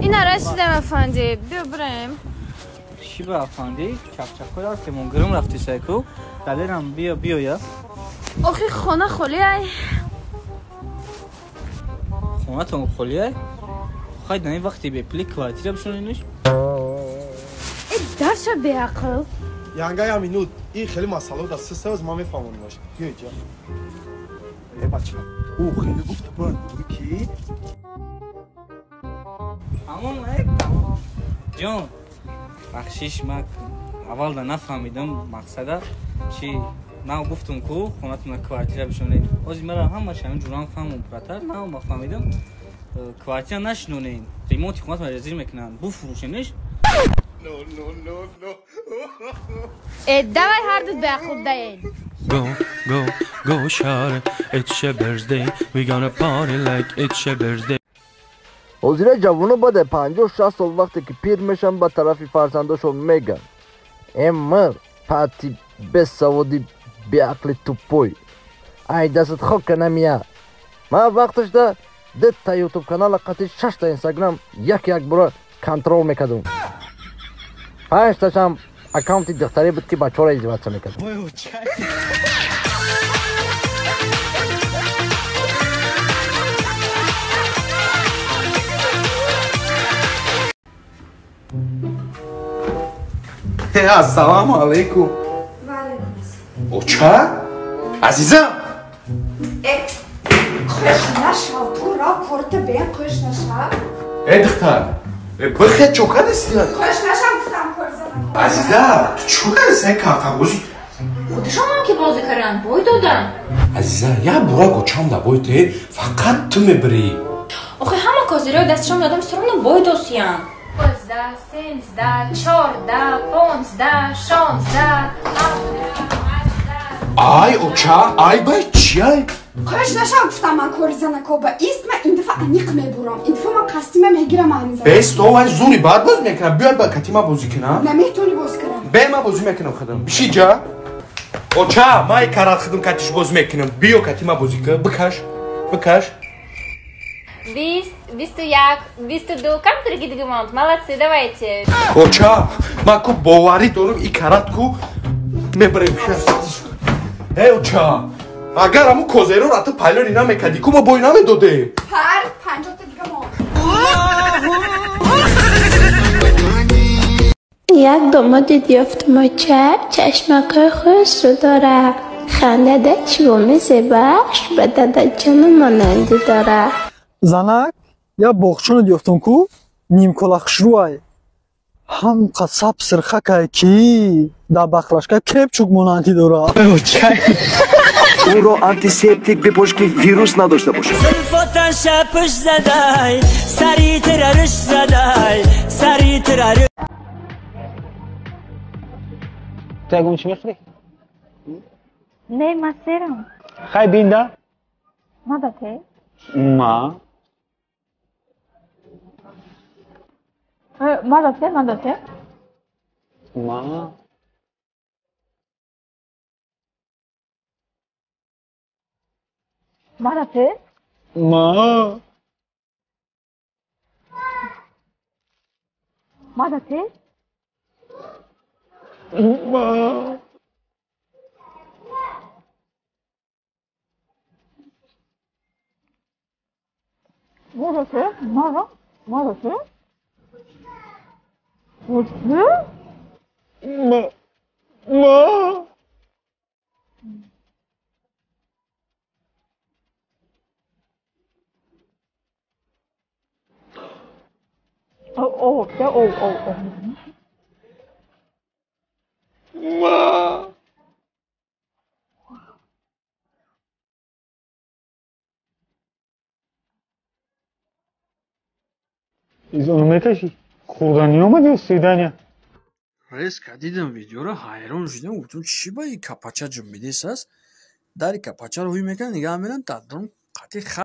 Ина расидам, афанди. Биё бираем. Чӣ ба, афанди? Чақчақҳо рафтем, гирм рафти сайку. Далерам биё, биёя. Охи хона холӣ ай. Хонатон холӣ ай? Хай дар ин вақти бепули квартира бишониниш? Э, дарша беақл. Янга, я минут. Ин хеле масъало да сисавз ман мефаҳмонимаш. Биё иҷа. Э, бача. Ӯ хеле гуфт бояд ки Тамом, э? Ҷон, бахшиш, ман аввал да нафаҳмидам мақсада чи. Ман гуфтум ку хонатона квартира бишонед. Ҳозир мара ҳамаш ҳамин ҷурам фаҳмум пратар. На, ма фаҳмидам. Квартира нашинонем. Ремонти хонатона резир мекунанд. Буфурӯшениш. No, no, no, no. Э, давай ҳарду беақл даен. Go, go, go, shawty, it's your birthday. We gonna party like it's your birthday. Ҳозира ҷавоно баъде 50-60 сол, вақте ки пир мешаванд, ба тарафи фарзандошон мегӯянд: «Э, мир пати, бесаводи, беақли, тупой, ай дастат хока намия. Ман вақташда дта ютуб канала қати шашта инстаграм як як бора контрол мекардум, панҷташам аккаунти духтарӣ буд, ки бачаҳоро издеваться мекард». Ассалому алайкум. Оча? Азизам. Э, қӯш нашав, ту ра корта бен, қӯш нашав. Э, духтар. Э, бихе, чо кардисти? Қӯш нашав, гуфтам, кор зана. Азиза, ту чо кардисти картабозӣ? Худашонам ки бозӣ карданд, бой доданд. Азиза, як бора гочам да бой те, фақат ту мебирӣ. Охи ҳама козирои дасташон додам, суруно бой досиян. 12, 13, 14, 15, 16, Ай, оча, ай бай чиай? Қӯш нашав, гуфтам, ман кори занакоба. Ист, ман ин дафъа аниқ мебурам. Ин дафъа ман қасдима мегирам ани зан. Бес, то вай зури бад боз мекунам. Биёй ба кати ма бозӣ кунам. Наметони боз кунам. Бе, ма бозӣ мекунам худам. Биши ҷа. Оча, май карат худам катиш боз мекунам. Биё кати ма бозӣ кун. Бикаш. Бикаш. 20, 21, 22. Камтар дига монд. Молодцы, давайте. Оча, ман ку боварӣ дорам, и карат ку мебарем. Э, оча, агар ҳамун козероро ту пайлони намекардӣ ку, мо бой намедодем. Пар, 50-та дига монд. Як домоди ёфтмоча чашмакҳои хушрӯ дорад, хандада чивоми зебааш ба дадаҷону монандӣ дорад. Занак, я боғчоно ёфтум ку, нимкола хушрӯай, ҳамқа саб сирхакай, ки дар бақлашка кепчук монандӣ дорад. Ӯро антисептик бипош, ки вирус надошта бошад. Зулфотан шапш задай, сари тирариш задай, сари тирариш. Ту ягон чӣ мехӯрӣ? Не, ман серам. Хай бинда. Ма ба те? Ма. Ма ба те, ма ба те? Ма. Ма ба те? Ма. Ма ба те? Ма. Ма ба те? Ма ба? Ма ба те? Ма? Ма. Ма. О, о, о, о, о. Ма. Изону мекашӣ? Хӯрданӣ омад ё свидания? Резко дидам видеоро, ҳайрон шудам, гуфтам, чӣ ба и капача ҷунбидис аст. Дари капачаро ҳуй мекунад, нигаҳ мерам, дар дурун қатъи.